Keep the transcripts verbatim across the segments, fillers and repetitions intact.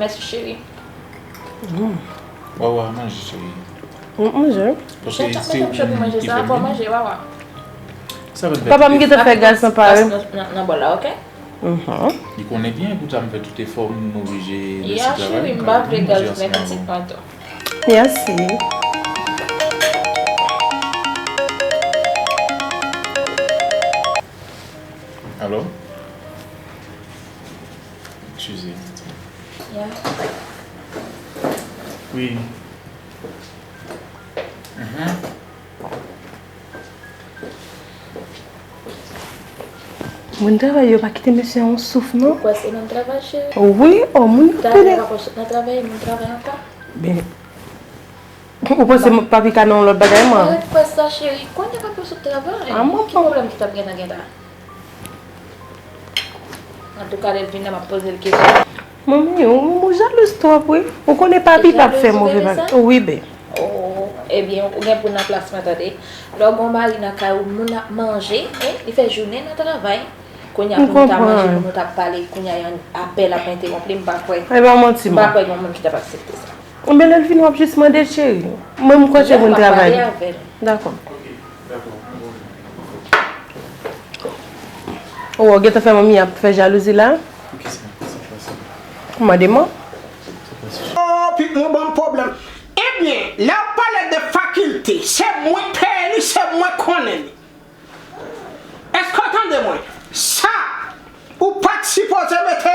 Mèsi, cheri. Wawa, manje, cheri. M ap manje. Paske se ou menm ki fè m vini. Manje, wawa. Sa fè m fè Papa m gentan fè gaz nan pare. Nan bòl la, oke? Mhm. Li konnen byen, poutèt m fè tout efò, m oblije lese Ya, travay. cheri, m pa vle gaz, men pitit mwen tou. Mèsi. Alo? Eskize. Ya. Wi. Mhm. Moun travay yo pa kite mesye a yon souf non. Ou kwè se nan travay, cheri? Wi, o moun Talè pede. W ap nan travay, moun travay ankò. Ben, ou panse papi ka nan yon lòt bagay mwen? Arèt fè sa, cheri. Kounye a papi sot travay. Ah, mwen Ki pwoblèm ki t ap gen nan gen la? Antouka, lè l vin la, m ap poze l kesyon. Manmi, ou, ou jalouz twòp wi. Ou konnen papi p ap fè move bagay. Wi, ben. Oh, ebyen, ou gen pou nan plas mwen, tande. Lè w gen yon mari nan kay ou, moun ap manje, eh, li fè jounen nan travay. Kounye a pou nou ta manje, pou nou ta pale, kounye a yon apèl ap entewonp li, m pa kwè. E pa manti M pa mwen. Kwè gen yon moun ki t ap aksepte sa. Enben lè l vini w ap jis mande l cheri. Mwen m kwè se moun travay li. Dakò. Ou wè w gentan fè manmi ap fè jalouzi la? Poukisa? Sa fè sa? Mande mwen. Oh, pit mwen ban m pwoblèm. Ebyen, lè w pale de fakilte, se mwen k peye li, se mwen k konnen li. Èske w tande mwen? Sa, ou pa t sipoze mete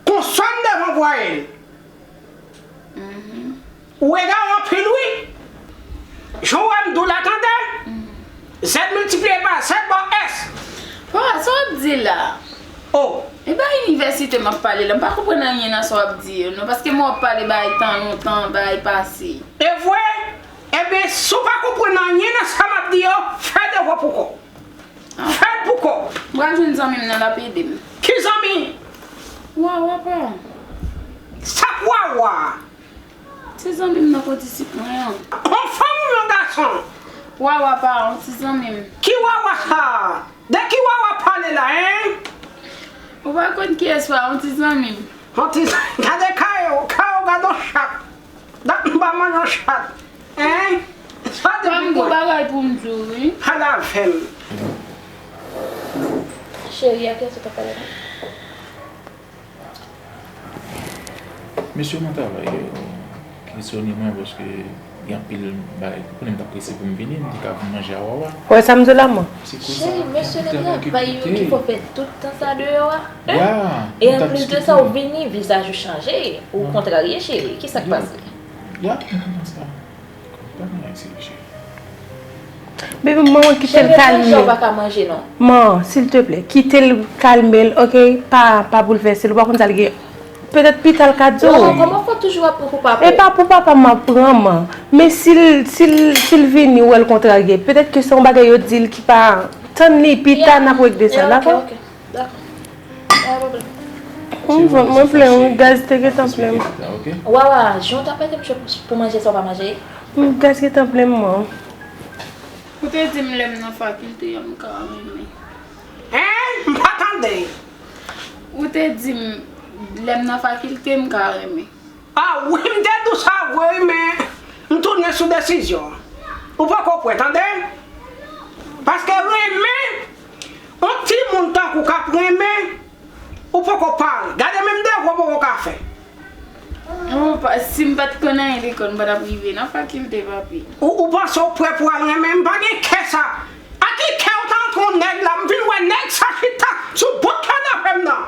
konsòn devan vwayèl. Ou egare anpil wi. Jan w wè m di w la tande. Z miltipliye pa Z ba w S. Papa, sa w ap di la? Oh, E pa inivèsite m ap pale la. M pa konprann anyen nan sa w ap di yo non. Paske m wè w ap pale bagay tan lontan, bagay pase. E vre? Ebyen, si w pa konprann anyen nan sa m ap di yo, fè devwa pou kò w. Fè l pou kò w. M pral jwenn zanmi m nan, l ap ede m. Ki zanmi? Wawa pa. Sa k wawa? Se zanmi m nan, kondisip mwen an. On fanm ou yon gason? Wawa pa, yon ti zanmi m. Ki wawa sa? De ki wawa w ap pale la, en? Ou pa konn kiyès wawa, yon ti zanmi m. On ti zanmi. Gade kay ou, kay ou, gade yon chat. Dat m pa manje yon chat. En? Sa de Pa m gon bagay pou m di w, wi. Pale avè m. Cheri, a kiyès ou t ap pale la? Mesye mwen travay yo kesyone mwen paske gen anpil bagay. Ou konnen m t ap prese pou m vini, m te ka vin manje a Wawa. Wè sa m di w la mwen. Se koz sa. Cheri, mesye nan travay yo ki fè tout tan sa deyò a. Ya. E anplis de sa, ou vini, vizaj ou chanje. Ou kontrarye, cheri. Kisa k pase? Ya, m konprann sa. Pa gen anyen serye, cheri. Baby, manman kite l kalme. Cheri, pa ka manje non. Man, silteplè, kite l kalme l, oke? Pa, pa boulvèse l, ou pa konn sa l gen. Petèt pita l ka di w. Wawa, kòman fò toujou ap pran pou papa? E pa pou papa m ap pran, man. Men si l, si l, si l vini, ou wè l kontrarye. Petèt ke se yon bagay yo di l ki pa. Tann li, pita n ap regle sa, dakò? Ok, ok. Dakò. Pa gen pwoblèm. Mwen, mwen plen, wi, gaz te gentan plen. Ok. Wawa, jan w t ap mete m cho pou manje sa w pa manje? Gaz gentan plen mwen. Ou te di m lè m nan fakilte a m ka renmen. En? M pa tande. Ou te di m lè m nan fakilte m ka renmen. Ah wi, m te di w sa vre wi, men m tounen sou desizyon an. Ou poko prè, tande? Paske renmen, yon timoun tankou w k ap renmen, ou poko pare. Gade menm devwa w poko ka fè. Oh, pa, si m pa t konn anyen lekòl, m pa t ap rive nan fakilte, papi. Ou, ou panse w prè pou w al renmen? M pa gen kè sa. A ki kè w ta antre yon nèg la? M vin wè nèg sa chita sou bout kanape m nan.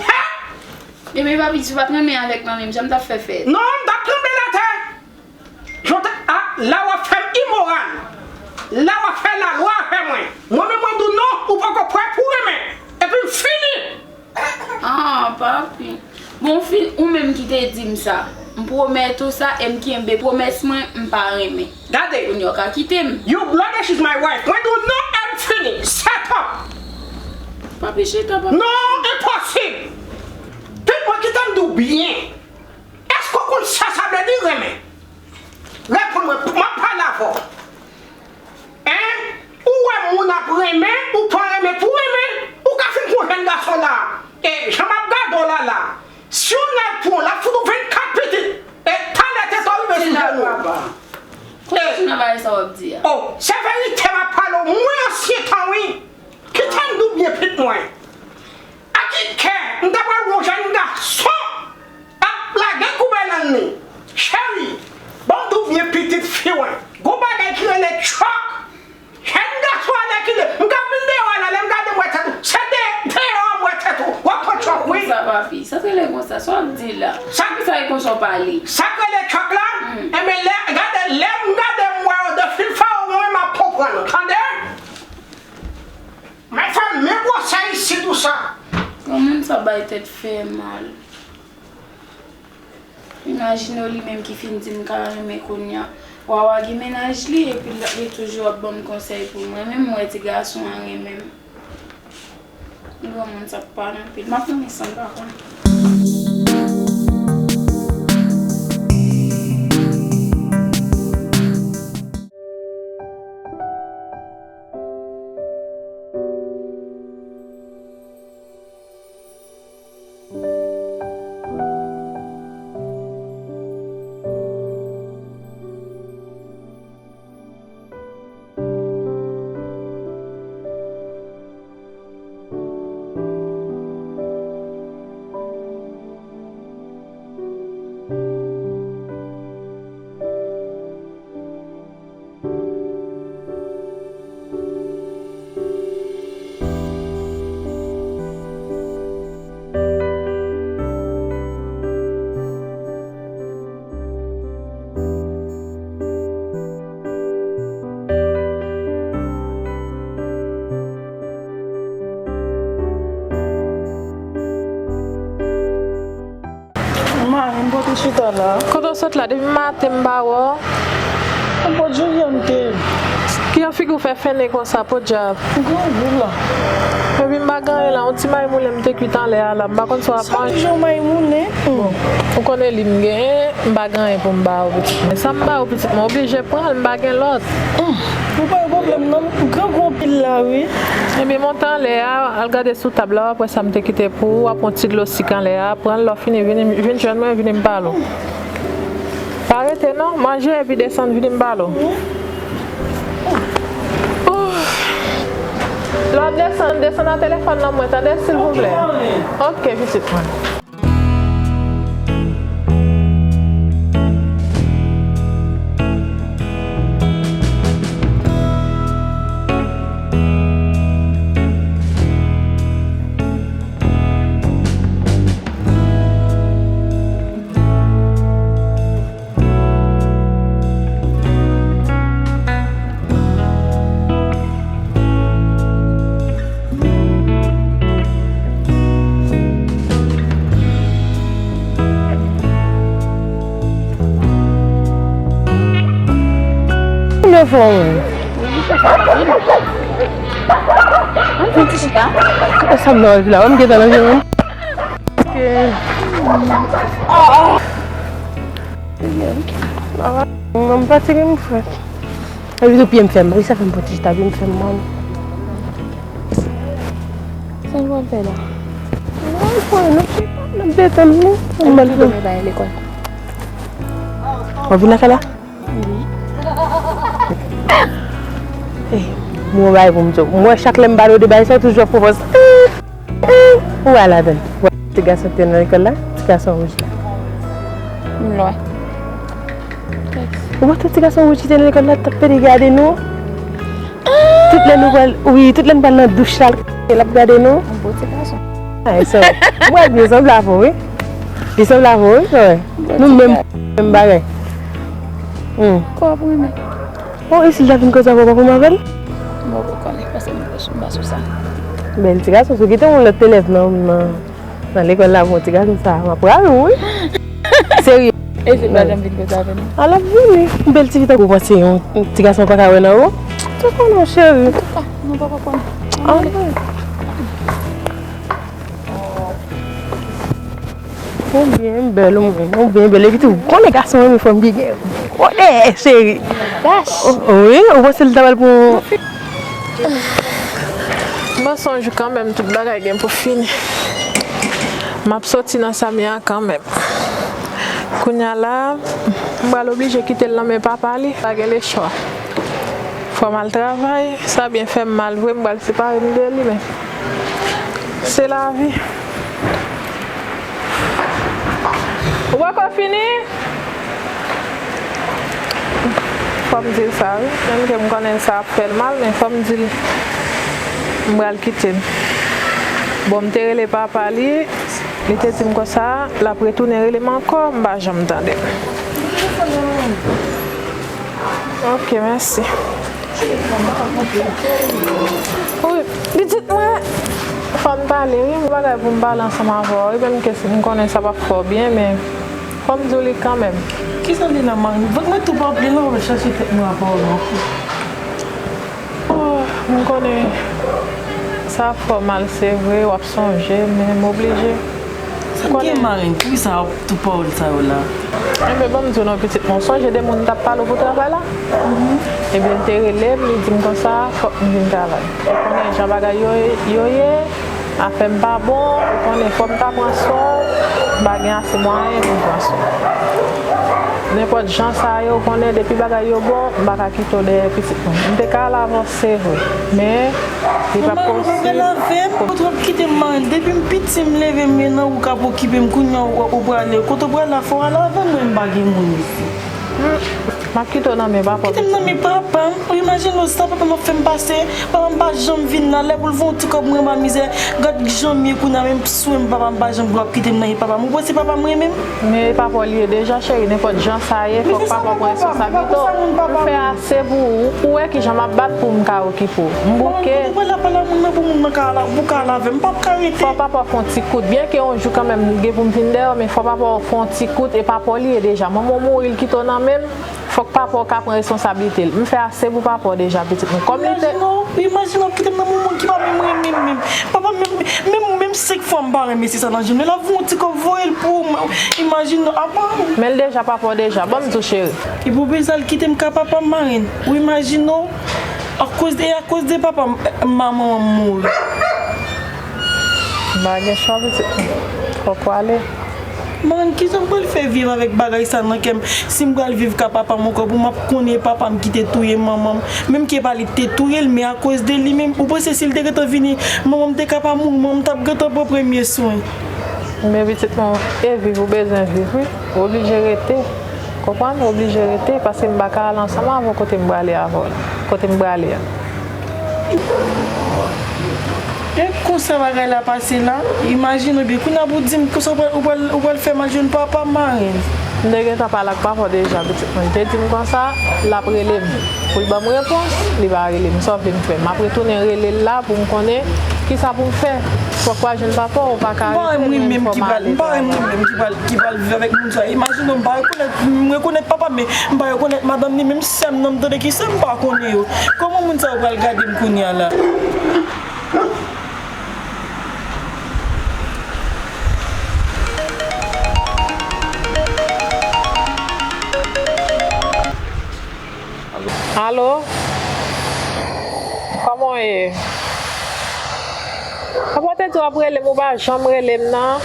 Hè? Ebyen, papi, si w pa t renmen avèk manmi m, sa m t ap fè fè? Non, m t ap tranble l atè. Jan w ta, a, la w ap fè m imoral. La w ap fè lalwa avè mwen. Mwen menm mwen di w non, ou poko prè pou renmen. Epi m fini. Ah, papi. Bon, fin, ou menm ki te di m sa. M pwomèt ou sa e m kenbe pwomès mwen, m pa renmen. Gade. Kounye a w ka kite m. You blood, she's my wife. Mwen di w non, e m fini. Set up. Papi, chita, papi. Non, enposib. Pit mwen, kite m di w byen. Èske w konn sa sa vle di renmen? Reponn mwen, m ap pale avè w. En? Ou wè moun ap renmen, ou pa renmen pou renmen, ou ka fin pou jèn gason la. E jan m ap gade w la la, si yon nèg Kote w sou nan bagay sa w ap di a? Oh, se verite m ap pale w. Mwen ansyen tan, wi. Kite m di w byen, pitit mwen. Ak ki kè m ta pral wè yon jèn gason ap lage koube nan li? Cheri, ban m di w byen, pitit fi mwen. Gon bagay ki rele tchòk. Jèn gason alèkile, m ka vin deyò a la, lè m gade m wè tèt ou. Se de, deyò a m wè tèt ou. W ap pran tchòk, wi. Konsa, papi, sa t rele konsa, sa w ap di la? Sa ki sa e konsa w pale? Sa k rele tchòk la? Hmm. Enben, lè, gade, lè m gade m wè w de fil fè w, mwen, m ap konprann ou, tande? Mwen fè m men gwosè isit ou sa. Granmoun sa bay tèt fè mal. Imajine w li menm ki fin di m ka renmen kounye a. Wawa gen mennaj li, epi l, li toujou ap ban m konsèy pou mwen. Menm mwen, ti gason an renmen m. Granmoun sa ap pale anpil. M ap renmen san pa konn. Mari, m pote chita la. Kote w sot la? Depi maten m pa wè w. M pot Julian te. Kijan figi w fè fennen konsa, podyab? M grangou la. Epi m pa gen anyen la, yon ti maymoule m te kwit anlè a la, m pa konn si w ap manje. Sa ki jan w maymoule? Bon, ou konnen li m genyen, m pa gen anyen pou m ba w, pitit mwen. Sa m ba w, pitit mwen, oblije pran l, m pa gen lòt. Hum, ou pa gen pwoblèm non, m grangou anpil la, wi. Ebyen, monte anlè a, al gade sou tab la, w ap wè sa m te kite pou ou, w ap pran ti dlo sik anlè a, pran l, lè w fini, vini, vin jwenn mwen, vini m pale w. Pa rete non, manje epi desann, vini m pale w. Lè w ap desann, desann nan telefòn nan mwen, tande, silvouplè. Ok, pitit mwen. Kounye a fò, wi. Ann fè ti chita. Sa m nan la, m gentan nan je menm. Ok. Manman m fatige, m frèt. Epi tou pye m fè m mal, sa fè m pran ti chita, pye m fè m mal. Sa nou pral fè la? N ap fè, n ap chita, n ap detann nou. N ap al fè. W ap vin lakay la? Wi. Eh, mwen bay pou m di w. Mwen chak lè m pale w de bagay sa, w toujou ap pwopòze. Ou wè ladan l. Ou wè ti gason ki te nan lekòl la? Ti gason wouj la. M lwen. Ou wè tout ti gason wouj ki te nan lekòl la, t ap pede gade nou? Tout lè nou pral, wi, tout lè nou pral nan douch la, l ap gade nou. Yon bon ti gason. Ah, e sa. Mwen byen sanble avè w, wi. Li sanble avè w, wi, sa wè. Nou menm, menm bagay. Hmm. Kò ap renmen. Oh, e si l ta vin koze avè w, w ap renmen avè l? Mwen poko konnen, paske mwen pa sou, mwen pa sou sa. Bèl ti gason, si w kite yon lòt elèv nan, nan, nan lekòl la, bon, ti gason sa, m ap rale w, wi. Serye. E si l pa janm vin koze avè nou? A, l ap vini. Yon bèl ti fi tankou w panse yon ti gason pa ka wè nan ou? Ou konnen, cheri. Antouka, nou poko konnen. Ah, wi. Ou byen bèl, ou mwen. Ou byen bèl. Epi tou, konnen gason renmen fanm ki gen gwo dèyè, cheri. Dash. O, wi, ou panse l ta pral pran. Mwen sonje kanmenm tout bagay gen pou fini. M ap soti nan sa m ye a kanmenm. Kounye a la, m pral oblije kite l nan men papa li. Pa gen lechwa. Fò m al travay. Sa byen fè m mal vre, m pral separe m de li, men se lavi. Ou poko fini? Fò m di l sa, wi. Menm ke m konnen sa ap fè l mal, men fò m di l m pral kite l. Bon, m te rele papa li, li te di m konsa, l ap retounen rele m ankò, m pa janm tande l. Ok, mèsi. Wi, pitit mwen, fò n pale, wi, m gen bagay pou m pale ansanm avè w, wi, menm ke m konnen sa p ap fè w byen, men fò m di w li kanmenm. Kisa li la, Marine? Fòk mwen tou pa pale, non, mwen chache tèt mwen avè w, non. Oh, m konnen sa ap fè w mal, se vre, w ap sonje, men m oblije. Sa m gen, Marine, poukisa w ap tout pawòl sa yo la? Enben, ban m di w non, pitit mwen, w sonje de moun m t ap pale w pou travay la? Ebyen, l te rele m, li di m konsa, fòk m vin travay. Ou konnen jan bagay yo, yo ye, afè m pa bon, ou konnen fò m ta pran swen w, m pa gen ase mwayen pou m pran swen w. Nenpòt jan sa ye, ou konnen depi bagay yo bon, m pa ka kite w dèyè pitit mwen. M te ka al avè w, se vre, men li p ap posib. Manman, ou pa pral avè m? Kote w ap kite m, Marine? Depi m piti, m leve, m nan ou k ap okipe m, kounye a ou, ou prale. Kote w prale la, fò w al avè m, mwen m pa gen moun isi. Hmm, m ap kite w nan men papa w. Kite m nan men papa m. Ou imajine w sa papa m ap fè m pase. Papa m pa janm vin la. Lè pou l voye yon ti kòb mwen anba mizè. Gad jan m ye kounye a, menm swen m papa m pa janm vle w ap kite m nan men papa m. Ou panse papa m renmen m? Men papa w li ye deja, cheri. Nenpòt jan sa ye, fòk papa w pran responsablite w. M fè ase pou ou. Ou wè kijan m ap bat pou m ka okipe w. M bouke. Mwen, mwen, mwen, mwen, mwen, mwen ka la, ou ka la avè m, m p ap ka rete. Fò papa w fè yon ti kout. Byen ke yon jou kanmenm, m gen pou m vin dèyè w, men fò papa w fè yon ti kout. E papa w li ye deja. Manman w mouri, l kite w nan men m. Fòk papa w ka pran responsablite l. M fè ase pou papa w deja, pitit mwen. Kòm li te... Imajine w, imajine w ap kite m nan men yon moun ki pa menm renmen m menm. Papa m menm, menm, menm senk fwa m pa renmen se sa nan je m. Lè l ap voye yon ti kòb voye l pou ou, imajine w, apa. Men l deja papa w deja. Ban m di w, cheri. Epi w bezwen al kite m ka papa m, Marine. Ou imajine w, akoz de, akoz de papa m, manman m mouri. M pa gen chwa, pitit mwen. Fòk w ale. Marine, kisa m pral fè viv avèk bagay sa nan kè m? Si m pral viv ka papa m ankò, pou m ap konnen papa m ki te touye manman m, menm ke pa li ki te touye l, men akoz de li menm, ou panse si l te gentan vini, manman m te ka pa mouri, manman m t ap gentan pran premye swen. Men pitit mwen, e viv ou bezwen viv, wi. Ou oblije rete. Konprann? Ou oblije rete, paske m pa ka al ansanm avè w kote m prale avè w la. Kote m prale a. E konsa bagay la pase la, imajine w byen, kounye a pou w di m konsa ou pral, ou pral, ou pral fè m al jwenn papa m, Marine. M te gentan pale ak papa w deja, pitit mwen. Li te di m konsa, l ap rele m. Pou l ban m repons, li pa rele m. Sa w vle m fè? M ap retounen rele l la pou m konnen kisa pou m fè. Fòk w al jwenn papa w, ou pa ka rete menm, fò m ale travay. M pa renmen moun menm ki pral, ki pral viv avèk moun sa. Imajine w, m pa rekonèt, m rekonèt papa m, men m pa rekonèt madanm ni menm sè m nan, m tande ki sè m pa konnen yo. Kòman moun sa yo pral gade m kounye a la? Alo? Kòman w ye? Papa w te di w ap rele m, ou pa janm rele m nan.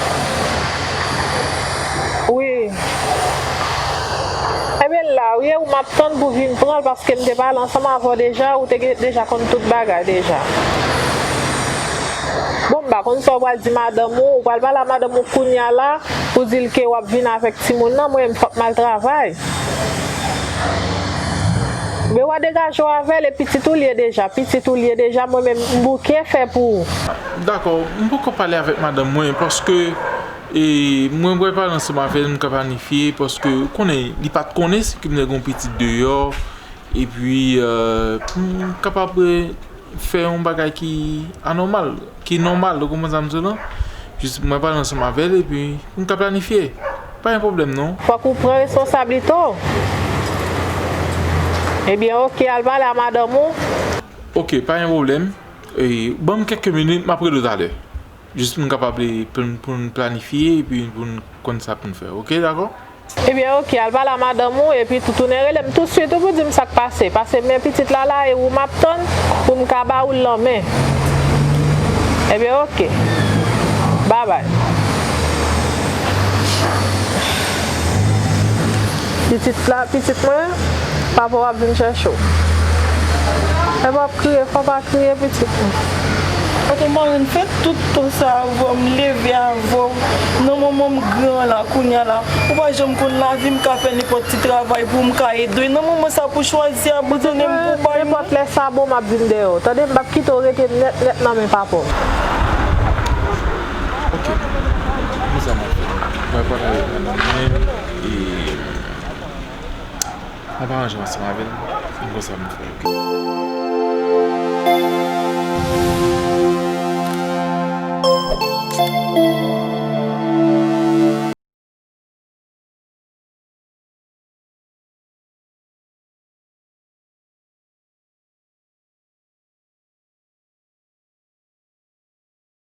Wi. Ebyen, l la, wi, e ou m ap tann pou vin pran l, paske m te pale ansanm avè w deja, ou te gen, deja konn tout bagay deja. Bon, m pa konn sa w pral di madanm ou, ou pral pale a madanm ou kounye a la, pou di l ke w ap vin avèk timoun nan, mwen menm fòk m al travay. Men w a degaje w avè l, e pitit ou l ye deja, pitit ou l ye deja, mwen menm m bouke fè pou ou. Dakò, m poko pale avèk madanm mwen, paske, e, mwen pral pale ansanm avè l, m ka planifye, paske ou konnen, li pa t konnen si ke m te gen yon pitit deyò, epi, e, pou m kapab, e, fè yon bagay ki anòmal, ki nòmal, ou konprann sa m di w lan? Jis mwen pale ansanm avè l epi nou ka planifye. Pa gen pwoblèm non. Fòk ou pran responsablite w. Ebyen, oke, al pale a madanm ou. Oke, pa gen pwoblèm. E, ban m kèk minit, m ap rele w talè. Jis pou n kapab, e, pou n, pou n planifye epi pou n konn sa pou n fè. Oke, dakò? Ebyen, oke, al pale a madanm ou, epi tou tounen rele m tousuit, ou pou di m sa k pase. Paske men pitit la la, e ou m ap tann pou m ka ba ou l nan men. Ebyen, oke. Babay. Pitit la, pitit mwen, papa w ap vin chèche w. Epi w ap kriye, fò w pa kriye, pitit mwen. Atò, Marèn, fè tout tan sa a avè w, m leve avè w. Nan moman m gran la, kounye a la, ou pa janm konn lavi, m ka fè nenpòt ti travay pou m ka ede w. Nan moman sa pou chwazi abandone m pou bay mwen. Nenpòt lè sa bon, m ap vin dèyè w. Tande, m p ap kite w rete nèt, nèt nan men papa w. Ok. Konsa m ap fè. Mwen pral ale nan men e m ap aranje ansanm avè l. M konsa m fè.